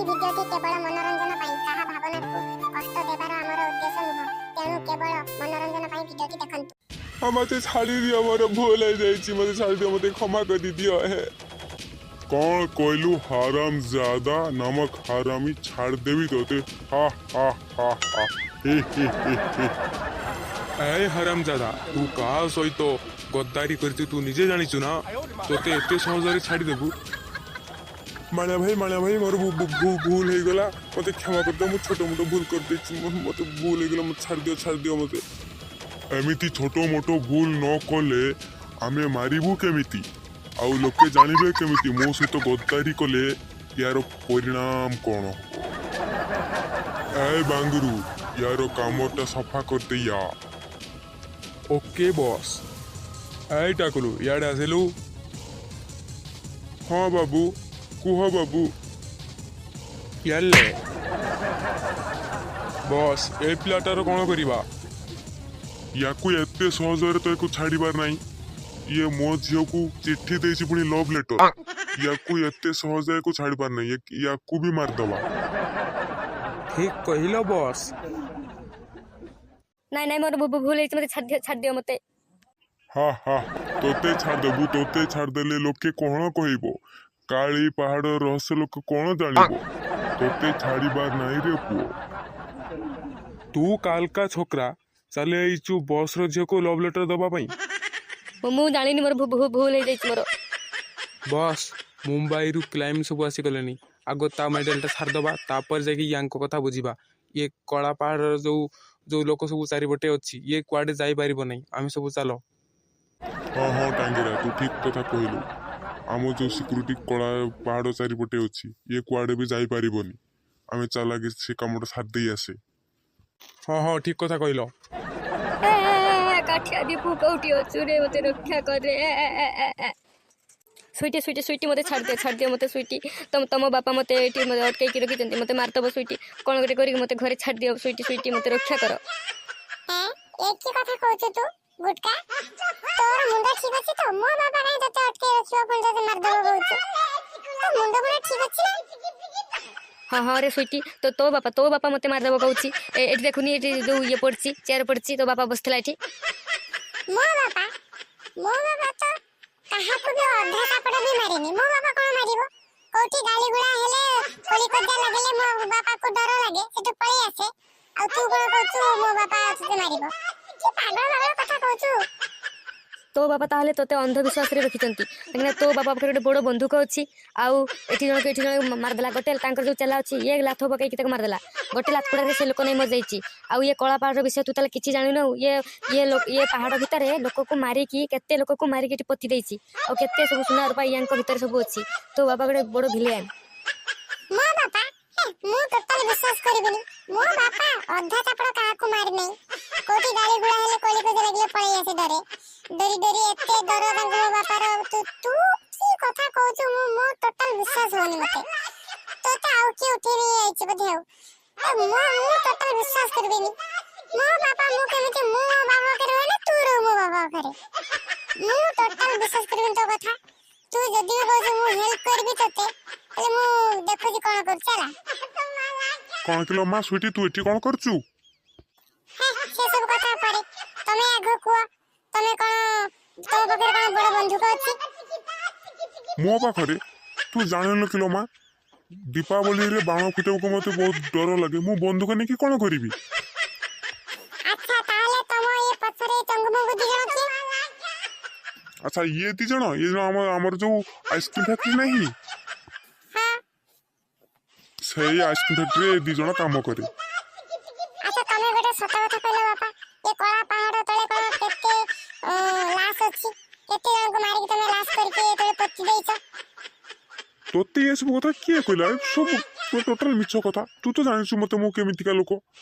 ଭିଡିଓଟି କେବଳ ମନୋରଞ୍ଜନ ପାଇଁ, କାହା ଭାବନାକୁ କଷ୍ଟ ଦେବାର ଆମର ଉଦ୍ଦେଶ୍ୟ ନୁହଁ। ତେଣୁ କେବଳ ମନୋରଞ୍ଜନ ପାଇଁ ଭିଡିଓଟି ଦେଖନ୍ତୁ। ହଁ, ମତେ ଛାଡ଼ିଦିଅ, ମୋର ଭୁଲ ହେଇଯାଇଛି, ମତେ ଛାଡ଼ିଦିଅ, ମତେ କ୍ଷମା କରିଦିଅ ହେ। କଣ କହିଲୁ ହାରାମ ଜାଦା, ନମକ ହାରାମି, ଛାଡ଼ିଦେବି ତୋତେ। ହା ହା ହା ହା ହେ ହେ ହେ ହେ। ଏ ହାରାମଜାଦା, ତୁ କାହା ସହିତ ଗଦ୍ଦାରି କରିଛୁ ତୁ ନିଜେ ଜାଣିଛୁ ନା? ତୋତେ ଏତେ ସହଜରେ ଛାଡ଼ିଦେବୁ? ମାଳିଆ ଭାଇ, ମାଳିଆ ଭାଇ, ମୋର ଭୁଲ ହେଇଗଲା, ମତେ କ୍ଷମା କରିଦିଅ। ମୁଁ ଛୋଟ ମୋଟ ଭୁଲ କରିଦେଇଛି, ମତେ ଭୁଲ ହେଇଗଲା, ମତେ ଛାଡ଼ିଦିଅ, ଛାଡ଼ିଦିଅ ମତେ। ଏମିତି ଛୋଟ ମୋଟ ଭୁଲ ନ କଲେ ଆମେ ମାରିବୁ କେମିତି ଆଉ ଲୋକେ ଜାଣିବେ କେମିତି ମୋ ସହିତ ଗଦ୍ଦାରି କଲେ ୟାର ପରିଣାମ କଣ ହବ? ଏ ବାଙ୍ଗୁରୁ, ୟାର କାମଟା ସଫା କରିଦେ ୟା। Okay bus. ଏଇ ଟାକୁଲୁ, ଇଆଡ଼େ ଆସିଲୁ। ହଁ ବାବୁ, କୁହ ବାବୁ। ୟାଲେ ବସ୍, ଏ ପିଲାଟାର କଣ କରିବା? ୟାକୁ ଏତେ ସହଜରେ ତ ୟାକୁ ଛାଡ଼ିବାର ନାହିଁ। ଇଏ ମୋ ଝିଅକୁ ଚିଠି ଦେଇଛି, ପୁଣି ଲଭ୍ ଲେଟର। ୟାକୁ ଏତେ ସହଜରେ ୟାକୁ ଛାଡ଼ିବାର ନାହିଁ, ୟାକୁ ବି ମାରିଦବା। ଠିକ କହିଲ ବସ୍। ନାଇଁ ନାଇଁ, ମୋର ଭୁଲ ହେଇଛି, ମତେ ଛାଡ଼ିଦିଅ, ଛାଡ଼ିଦିଅ ମତେ। ହା ହା, ତୋତେ ଛାଡ଼ିଦେବୁ? ତୋତେ ଛାଡ଼ିଦେଲେ ଲୋକେ କଣ କହିବ? କାଳି ପାହାଡ଼ ରହସ୍ୟ ଲୋକ କଣ ଜାଣିବ? ତୋତେ ଛାଡ଼ିବାର ନାହିଁ ରେ ପୁଅ। ତୁ କାଲକା ଛୋକରା ଚାଲି ଆଇଛୁ ବସ୍ର ଝିଅକୁ ଲଭ୍ ଲେଟର ଦବା ପାଇଁ। ମୁଁ ଜାଣିନି, ମୋର ଭୁଲ ହେଇଯାଇଛି ମୋର। ବସ୍, ମୁମ୍ବାଇରୁ କ୍ଲାଇମ୍ ସବୁ ଆସିଗଲେଣି। ଆଗ ତା ମେଡେଲଟା ସାରିଦେବା, ତାପରେ ଯାଇକି ୟାଙ୍କ କଥା ବୁଝିବା। ଇଏ କଳା ପାହାଡ଼ର ଯୋଉ ଯୋଉ ଲୋକ ସବୁ ଚାରିପଟେ ଅଛି, ଇଏ କୁଆଡ଼େ ଯାଇପାରିବ ନାହିଁ। ଆମେ ସବୁ ଚାଲ। ହଁ ହଁ ଟାଙ୍ଗିରା, ତୁ ଠିକ କଥା କହିଲୁ। ଆମ ଯୋଉ ସିକ୍ୟୁରିଟି କଳା ପାହାଡ଼ ଚାରିପଟେ ଅଛି, ଇଏ କୁଆଡ଼େ ବି ଯାଇପାରିବନି। ଆମେ ଚାଲାକି ସେ କାମଟା ସାରିଦେଇ ଆସେ। ହଁ ହଁ, ଠିକ କଥା କହିଲ। ଏ କାଠିଆ ଦୀପୁ, କୋଉଠି ଅଛୁ ରେ? ମତେ ରକ୍ଷା କରେ। ସୁଇଟି, ସୁଇଟି, ସୁଇଟି, ମତେ ଛାଡ଼ିଦିଅ, ଛାଡ଼ିଦିଅ ମତେ ସୁଇଟି। ତମ ବାପା ମତେ ଏଇଠି ମତେ ଅଟକେଇକି ରଖିଛନ୍ତି, ମତେ ମାରିଦବ ସୁଇଟି। କଣ ଗୋଟେ କରିକି ମତେ ଘରେ ଛାଡ଼ିଦିଅ ସୁଇଟି, ସୁଇଟି, ମତେ ରକ୍ଷା କର। ହେଁ, ଏ କି କଥା କହୁଛୁ ତୁ ଗୁଟକା? ତୋର ମୁଣ୍ଡ ଠିକ ଅଛି ତ? ମୋ ବାପା କାହିଁ ତତେ ଅଟକେଇ ରଖିବ, ପୁଣି ତତେ ମାରିଦବ କହୁଛୁ? ତୋ ମୁଣ୍ଡ ପୁରା ଠିକ ଅଛି ନା? ହଁ ହଁ ରେ ସୁଇଟି, ତ ତୋ ବାପା ମତେ ମାରିଦବ କହୁଛି। ଏଠି ଦେଖୁନି, ଏଠି ଯୋଉ ଇଏ ପଡ଼ିଛି, ଚେୟାର ପଡ଼ିଛି, ତୋ ବାପା ବସିଥିଲା ଏଠି। ମୋ ବାପା? ମୋ ବାପା ତ କାହାକୁ ବି ଅଧା ଚାପଡ଼ ବି ମାରିନି। ମୋ ବାପା କଣ ମାରିବ? କୋଉଠି ଗାଳି ଗୁଳା ହେଲେ, କଳି କଜା ଲାଗିଲେ ମୋ ବାପାକୁ ଡର ଲାଗେ, ସେଠୁ ପଳେଇ ଆସେ। ଆଉ ତୁ କଣ କହୁଛୁ ମୋ ବାପା ତତେ ମାରିବ? କି ପାଗଳ ପାଗଳ କଥା କହୁଛୁ? ତୋ ବାପା ତାହେଲେ ତୋତେ ଅନ୍ଧବିଶ୍ୱାସରେ ରଖିଛନ୍ତି, କାହିଁକିନା ତୋ ବାପା ପାଖରେ ଗୋଟେ ବଡ଼ ବନ୍ଧୁକ ଅଛି। ଆଉ ଏଠି ଜଣକୁ, ଏଠି ଜଣେ ମାରିଦେଲା ଗୋଟେ, ତାଙ୍କର ଯୋଉ ଚେଲା ଅଛି, ଇଏ ଲାଥ ପକେଇକି ତାକୁ ମାରିଦେଲା। ଗୋଟେ ଲାଥକୁଡ଼ାରେ ସେ ଲୋକ ନେଇ ମରିଯାଇଛି। ଆଉ ଇଏ କଳା ପାହାଡ଼ର ବିଷୟ ତୁ ତାହେଲେ କିଛି ଜାଣିନୁ। ଇଏ ପାହାଡ଼ ଭିତରେ ଲୋକକୁ ମାରିକି, କେତେ ଲୋକକୁ ମାରିକି ଏଠି ପୋତି ଦେଇଛି, ଆଉ କେତେ ସବୁ ସୁନା ରୂପା ୟାଙ୍କ ଭିତରେ ସବୁ ଅଛି। ତୋ ବାପା ଗୋଟେ ବଡ଼ ଭିଲିଆନ। ମୋ ବାପା? ହେ, ମୁଁ ଟୋଟାଲି ବିଶ୍ୱାସ କରିବିନି। ମୋ ବାପା ଅଧା ଚାପଡ଼ କାହାକୁ ମାରିନାହିଁ। କୋଉଠି ଗାଳି ଗୁଳା ହେଲେ, କଳି କଜା ଲାଗିଲେ ପଳେଇ ଆସେ ଡରେ ଡରି ଡରି। ଏତେ ଡର ତାଙ୍କୁ ମୋ ବାପାର। ତୁ କି କଥା କହୁଛୁ? ମୁଁ ଟୋଟାଲ ବିଶ୍ୱାସ ହଉନି ମତେ। ତୋତେ ଆଉ କିଏ ଉଠେଇ ନେଇ ଯାଇଛି ବୋଧେ। ଆଉ ମୁଁ ଟୋଟାଲ ବିଶ୍ୱାସ କରିବିନି। ମୋ ବାପା, ମୁଁ କେମିତି, ମୁଁ ମୋ ବାପା ପାଖରେ ରୁହେ ନା ତୁ ରହୁ ମୋ ବାପା ପାଖରେ? ମୁଁ ଟୋଟାଲ ବିଶ୍ୱାସ କରିବିନି ତୋ କଥା। ତୁ ଯଦି ବି କହୁଛୁ ମୁଁ ହେଲ୍ପ କରିବି ତୋତେ, ତାହେଲେ ମୁଁ ଦେଖୁଛି କଣ କରୁଛି, ହେଲା? କଣ କିଲୋ ମା ସୁଇଟି, ତୁ ଏଠି କଣ କରୁଛୁ? ହେ, ସେ ସବୁ କଥା ପରେ, ତମେ ଆଗ କୁହ, ତମେ କଣ, ତମ ପାଖରେ କଣ ବଡ ବନ୍ଧୁକ ଅଛି? ମୋ ପାଖରେ? ତୁ ଜାଣିନୁ କିଲୋ ମା, ଦୀପାବଳିରେ ବାଣ ଫୁଟେଇବାକୁ ମତେ ବହୁତ ଡର ଲାଗେ। ମୁଁ ବନ୍ଧୁକ ନେଇକି କଣ କରିବି? ଆଚ୍ଛା, ତାହେଲେ ତମ ଏ ପଛରେ ଚଙ୍ଗୁମଙ୍ଗୁ ଦି ଜଣ କିଏ? ଆଚ୍ଛା, ଇଏ ଦି ଜଣ, ଇଏ ଜଣ ଆମର ଯୋଉ ଆଇସ୍କ୍ରିମ ଫ୍ୟାକ୍ଟ୍ରି ନାହିଁ? ହଁ। ସେଇ ଆଇସ୍କ୍ରିମ ଫ୍ୟାକ୍ଟ୍ରିରେ ଏ ଦି ଜଣ କାମ କରେ। ଆଚ୍ଛା, ତମେ ଗୋଟେ ସତ କଥା କହିଲ ବାପା, ଏ କଳା ପାହାଡ ତଳେ କଣ କେତେ ଲାଶ ଅଛି? କେତେ ଜଣଙ୍କୁ ମାରିକି ତମେ ଲାଶ କରିକି ଏ ତଳେ ପୋତି ଦେଇଛ? ତୋତେ ଏସବୁ କଥା କିଏ କହିଲା? ଏ ସବୁ ଟୋଟାଲ ମିଛ କଥା। ତୁ ତ ଜାଣିଛୁ ମତେ, ମୁଁ କେମିତିକା ଲୋକ।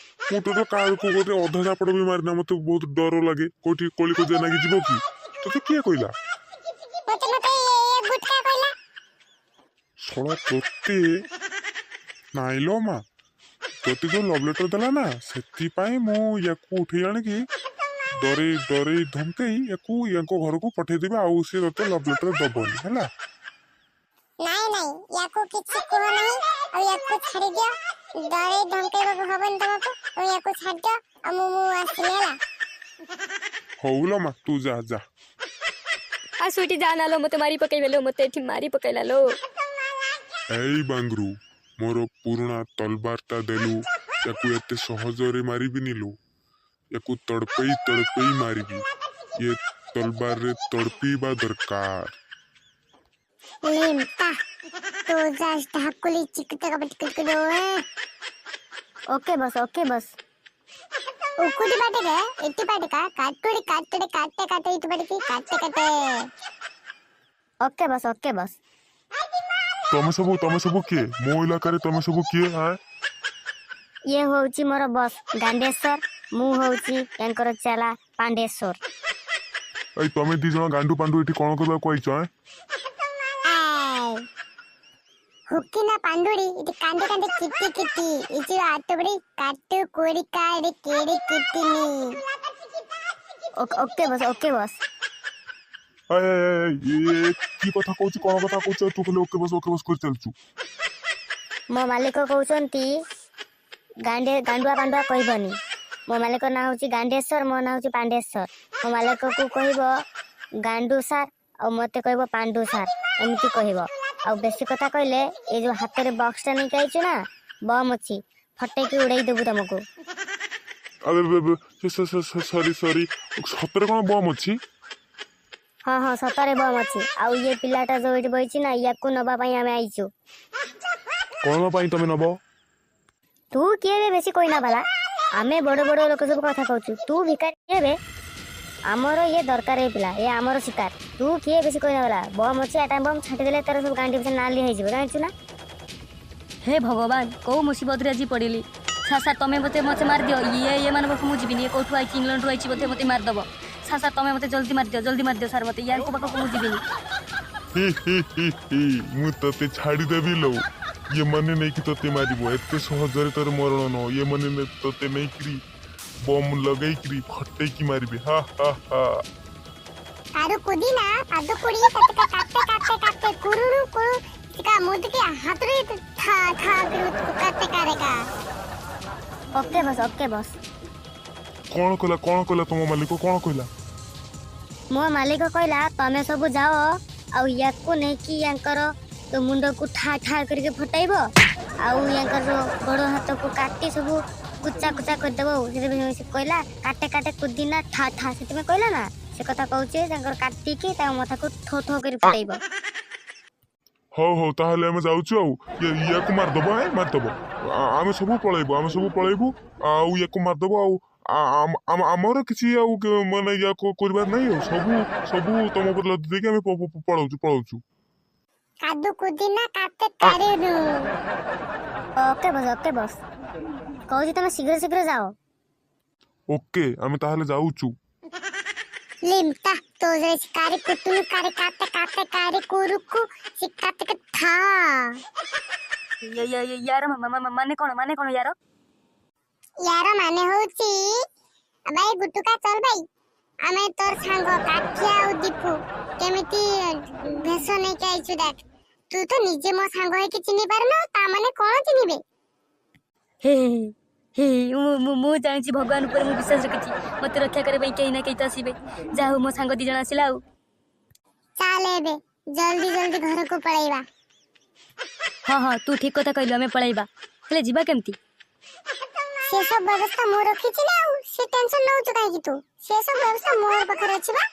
ମୁଁ ଟୋଟାଲ କାହାକୁ ଗୋଟେ ଅଧା ଚାପଡ଼ ବି ମାରିନା। ମତେ ବହୁତ ଡର ଲାଗେ, କୋଉଠି କଳି କଜିଆ ଲାଗି ଯିବ କି। ତୋତେ କିଏ କହିଲା? ମତେ ଏ ଗୁଟକା କହିଲା। ଶଳା ତୋତେ! ନାଇଁ ଲୋ ମା, ତୋତେ ଯୋଉ ଲଭ୍ ଲେଟର ଦେଲା ନା, ସେଥିପାଇଁ ମୁଁ ୟାକୁ ଉଠେଇ ଆଣିକି ଡରେଇ ଡରେଇ ଧମକେଇ ୟାକୁ ୟାଙ୍କ ଘରକୁ ପଠେଇଦେବି, ଆଉ ସିଏ ତୋତେ ଲଭ୍ ଲେଟର ଦବନି, ହେଲା? ନାଇଁ ନାଇଁ, ୟାକୁ କିଛି କୁହ ନାହିଁ। ଆଉ ୟାକୁ ଛାଡ଼ିଦିଅ। ଡରେଇ ଧମକେଇବାକୁ ହବନି ତମକୁ। ଆଉ ୟାକୁ ଛାଡ଼ିଦିଅ, ଆଉ ମୁଁ ଆସିଲି, ହେଲା। ହଉ ଲୋ ମା, ତୁ ଯା ଯା। ଆଉ ସୁଇଟି, ଯା ନା ଲୋ, ମୋତେ ମାରି ପକେଇବେ ଲୋ, ମୋତେ ଏଠି ମାରି ପକେଇଲା ଲୋ। ଏଇ ବାଙ୍ଗରୁ, ମୋର ପୁରୁଣା ତଲବାରଟା ଦେଲୁ। ୟାକୁ ଏତେ ସହଜରେ ମାରିବିନି ଲୋ, ୟାକୁ ତଡ଼ପେଇ ତଡ଼ପେଇ ମାରିବି। ଇଏ ତଲବାରରେ ତଡ଼ପିବା ଦରକାର। ଲିମ୍ତା ତୋ ଜାସ୍ ଢାକୁଲି ଚିକୁତକ ପଟିକୁଟୁ। Okay bus, okay bus. ଉକୁଟି ପାଟିକେ ଇଟି ପାଟିକା କାଟୁଡ଼ି କାଟୁଡ଼ି କାଟେ କାଟେ ଇଟି ପାଟିକି କାଟେ କାଟେ। Okay bus, okay bus. ତମେ ସବୁ କିଏ? ମୋ ଇଲାକାରେ ତମେ ସବୁ କିଏ ଆଁ? ଇଏ ହେଉଛି ମୋର ବସ୍ ଗାଣ୍ଡେଶ୍ୱର, ମୁଁ ହେଉଛି ୟାଙ୍କର ଚେଲା ପାଣ୍ଡେଶ୍ୱର। ଏଇ, ତମେ ଦି ଜଣ ଗାଣ୍ଡୁ ପାଣ୍ଡୁ ଏଠି କଣ କରିବାକୁ ଆଇଛ ଆଁ? I ହୁକିନା ପାଣ୍ଡୁଡ଼ି ଇଟି କାନ୍ଦେ କାନ୍ଦେ କିଟି କିଟି ଇଚି ଆଟୁବଡ଼ି କାଟୁ କୋରି କାଡ଼ି କେଡ଼ି କିଟିନି। Okay bus, okay bus. ଏଇ ଏଇ, ଏଇ, ଇଏ କି କଥା କହୁଛି? କଣ କଥା କହୁଛୁ? ଆଉ ତୁ ଖାଲି ଓକେ ବସ୍, ଓକେ ବସ୍ କରି ଚାଲିଛୁ। ମୋ ମାଲିକ କହୁଛନ୍ତି ଗାଣ୍ଡେ ଗାଣ୍ଡୁଆ ପାଣ୍ଡୁଆ କହିବନି। ମୋ ମାଲିକ ନାଁ ହେଉଛି ଗାଣ୍ଡେଶ୍ୱର, ମୋ ନାଁ ହେଉଛି ପାଣ୍ଡେଶ୍ୱର। ମୋ ମାଲିକକୁ କହିବ ଗାଣ୍ଡୁ ସାର୍ ଆଉ ମୋତେ କହିବ ପାଣ୍ଡୁ ସାର୍, ଏମିତି କହିବ। ଆଉ ବେଶୀ କଥା କହିଲେ ଏ ଯୋଉ ହାତରେ ବକ୍ସଟା ନେଇକି ଆଇଛୁ ନା, ବମ୍ ଅଛି, ଫଟେଇକି ଉଡ଼େଇ ଦେବୁ ତମକୁ। ଆବେ ସରି ସରି, ସତରେ କଣ ବମ୍ ଅଛି? ହଁ, ସତରେ ବମ୍ ଅଛି। ଆଉ ଇଏ ପିଲାଟା ଯୋଉ ଏଇଠି ବଇଛି ନା, ୟାକୁ ନବା ପାଇଁ ଆମେ ଆଇଛୁ। କଣ ପାଇଁ ତମେ ନବ? ତୁ କିଏ ବେ ବେଶୀ କହିନା ବାଲା? ଆମେ ବଡ଼ ବଡ଼ ଲୋକ ସବୁ କଥା କହୁଛୁ, ତୁ ଭିକାରୀ କିଏ ବେ? ଆମର ଇଏ ଦରକାର, ଏ ପିଲା ଏ ଆମର ଶିକାର। ତୁ କିଏ ବେଶୀ କହିନା ବାଲା? ବମ୍ ଅଛି, ଆଟାମ୍ ବମ୍ ଛାଟିଦେଲେ ତାର ସବୁ ଗାଣ୍ଡି ପିଛା ନାଲି ହେଇଯିବ, ଜାଣିଛୁ ନା? ହେ ଭଗବାନ, କୋଉ ମୁସିବତରେ ଆଜି ପଡ଼ିଲି! ସାର୍ ସାର୍, ତମେ ମୋତେ ମାରିଦିଅ। ଇଏ ଏମାନଙ୍କ ପାଖକୁ ମୁଁ ଯିବିନି। ଇଏ କୋଉଠୁ ଆଇଛି? ଇଂଲଣ୍ଡରୁ ଆଇଛି ବୋଧେ, ମୋତେ ମାରିଦବ। ସାର୍ ସାର୍, ତମେ ମୋତେ ଜଲ୍ଦି ମାରିଦିଅ, ଜଲ୍ଦି ମାରିଦିଅ ସାର୍ ମୋତେ। ୟାଙ୍କ ପାଖକୁ ମୁଁ ଯିବିନି। ହି ହି ହି ହି, ମୁଁ ତତେ ଛାଡ଼ିଦେବି ଲୋ। ଇଏ ମାନେ ନେଇକି ତତେ ମାରିବ। ଏତେ ସହଜରେ ତୋର ମରଣ ନୁହଁ। ଇଏ ମାନେ ତତେ ନେଇକିରି ବମ୍ ଲଗେଇକିରି ଫଟେଇକି ମାରିବେ। ହା ହା ହା। କାରୁ କୁଦିନା ପାଦୁ କୁଡ଼ି ତତକା କାଟେ କାଟେ କାଟେ କୁରୁଣୁ କୁରୁ ସିକା ମୁଦକି ହାତରେ ଠା ଠା କରି କାଟେ କାରେକା। Okay bus, okay bus. କଣ କହିଲା? କଣ କହିଲା ତମ ମାଲିକ? କଣ କହିଲା? ମୋ ମାଲିକ କହିଲା ତମେ ସବୁ ଯାଅ ଆଉ ୟାକୁ ନେଇକି ୟାଙ୍କର ଯୋଉ ମୁଣ୍ଡକୁ ଠା ଠା କରିକି ଫଟାଇବ ଆଉ ୟାଙ୍କର ଯୋଉ ଗୋଡ଼ ହାତକୁ କାଟି ସବୁ କୁଚା କୁଚା କରିଦେବ। ଆଉ ସେଥିପାଇଁ ସେ କହିଲା କାଟେ କାଟେ କୁଦିନା ଠା ଠା, ସେଥିପାଇଁ କହିଲା ନା। ସେ କଥା କହୁଛି, ତାଙ୍କର କାଟିକି ତାଙ୍କ ମଥାକୁ ଠୋ ଠୋ କରି ଫଟାଇବ। ହଉ ହଉ, ତାହେଲେ ଆମେ ଯାଉଛୁ। ଆଉ ୟାକୁ ମାରିଦବ ଏଁ, ମାରିଦବ। ଆମେ ସବୁ ପଳେଇବୁ, ଆମେ ସବୁ ପଳେଇବୁ ଆଉ ୟାକୁ ମାରିଦବ। ଆଉ ଆମର କିଛି ଆଉ ମାନେ ୟାକୁ କରିବାର ନାହିଁ। ଆଉ ସବୁ ସବୁ ତମ ଉପରେ ଲଦି ଦେଇକି ଆମେ ପଳଉଛୁ, ପଳଉଛୁ। କାଦୁ କୁଦିନା କାଟେ କାରେନୁ। Okay boss, okay boss. କହୁଛି ତମେ ଶୀଘ୍ର ଶୀଘ୍ର ଯାଅ। ଓକେ, ଆମେ ତାହେଲେ ଯାଉଛୁ। ଲିମ୍ତା ତୋ କାରେ କୁଟୁନୁ କାରେ କାଟେ କାଟେ କାରେ କୁରୁକୁ ସିକାତେ ଠା। ୟାର ମାନେ କଣ? ମାନେ କଣ ୟାର? ୟାର ମାନେ ହଉଛି, ଭାଇ ଗୁଟୁକା, ଚଲ ଭାଇ, ଆମେ ତୋର ସାଙ୍ଗ କାଠିଆ ଆଉ ଦୀପୁ କେମିତି ଭେଷ ନେଇକି ଆଇଛୁ ଦେଖ। ତୁ ତ ନିଜେ ମୋ ସାଙ୍ଗ ହେଇକି ଚିହ୍ନି ପାରୁନୁ, ତା ମାନେ କଣ ଚିହ୍ନିବେ? ହେ ହେ, ମୁଁ ଜାଣିଛି, ଭଗବାନ ଉପରେ ମୁଁ ବିଶ୍ୱାସ ରଖିଛି। ମୋତେ ରକ୍ଷା କରିବା ପାଇଁ କେହି ନା କେହି ତ ଆସିବେ। ଯାହା ହଉ, ମୋ ସାଙ୍ଗ ଦି ଜଣ ଆସିଲା ଆଉ। ଚାଲ, ଏବେ ଜଲ୍ଦି ଜଲ୍ଦି ଘରକୁ ପଳେଇବା। ହଁ, ତୁ ଠିକ କଥା କହିଲୁ, ଆମେ ପଳେଇବା। ହେଲେ ଯିବା କେମିତି? ସେ ସବୁ ବ୍ୟବସ୍ଥା ମୁଁ ରଖିଛି ନା, ଆଉ ସେ ଟେନସନ ନଉଛୁ କାହିଁକି ତୁ? ସେ ସବୁ ବ୍ୟବସ୍ଥା ମୋର ପାଖରେ ଅଛି ବା।